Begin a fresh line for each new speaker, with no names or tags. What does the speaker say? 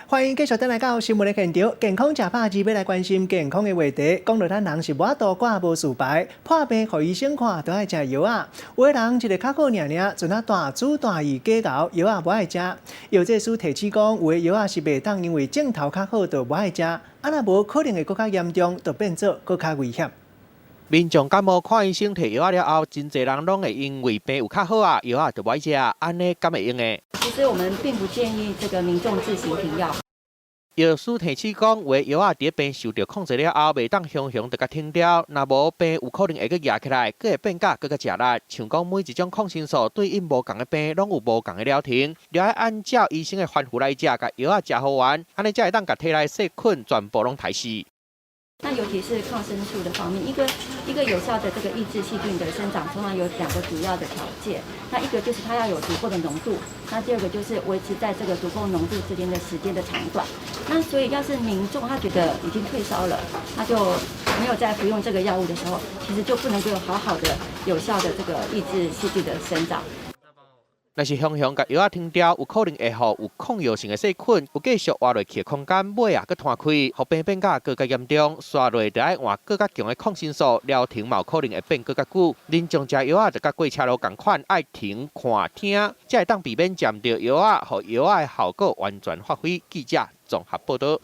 歡迎繼續轉來到新聞的現場，健康食百二欲來關心健康的話題。講到咱人是無法度掛無事牌，破病予醫生看都愛食藥仔。有的人一个較好爾爾，陣仔大主大意假𠢕藥仔無愛食。藥劑師提醒講，有的藥仔是袂當因為症頭較好就無愛食，啊若無可能會閣較嚴重，就變做閣較危險。
民眾感冒看醫生提藥仔了後，真濟人攏會因為病有較好啊，藥仔就無愛食，按呢敢會用的？
其實我們並不建議這個民眾自行停藥。
藥師提醒講，有的藥仔佇病受著控制了後，袂當雄雄就共停掉，若無病有可能會閣夯起來，閣會變甲閣較食力。像講每一種抗生素對應無仝的病，攏有無仝的療程，著愛按照醫生的吩咐來食，共藥仔食予完，按呢才會當共體內細菌全部攏刣死。
那尤其是抗生素的方面，一個一個有效的這個抑制細菌的生長，通常有兩個主要的條件。那一個就是它要有足夠的濃度，那第二個就是維持在這個足夠濃度之間的時間的長短。那所以要是民眾他覺得已經退燒了，他就沒有再服用這個藥物的時候，其實就不能夠好好的有效的這個抑制細菌的生長。
若是雄雄共藥仔停掉，有可能會予有抗藥性的細菌有繼續活落去的空間，尾仔閣攤開，予病變甲閣較嚴重，紲落就愛換閣較強的抗生素，療程嘛有可能會變閣較久。民眾食藥仔就佮過車路仝款，愛停看聽，才會當避免食毋著藥仔，予藥仔的效果完全發揮。記者綜合報導。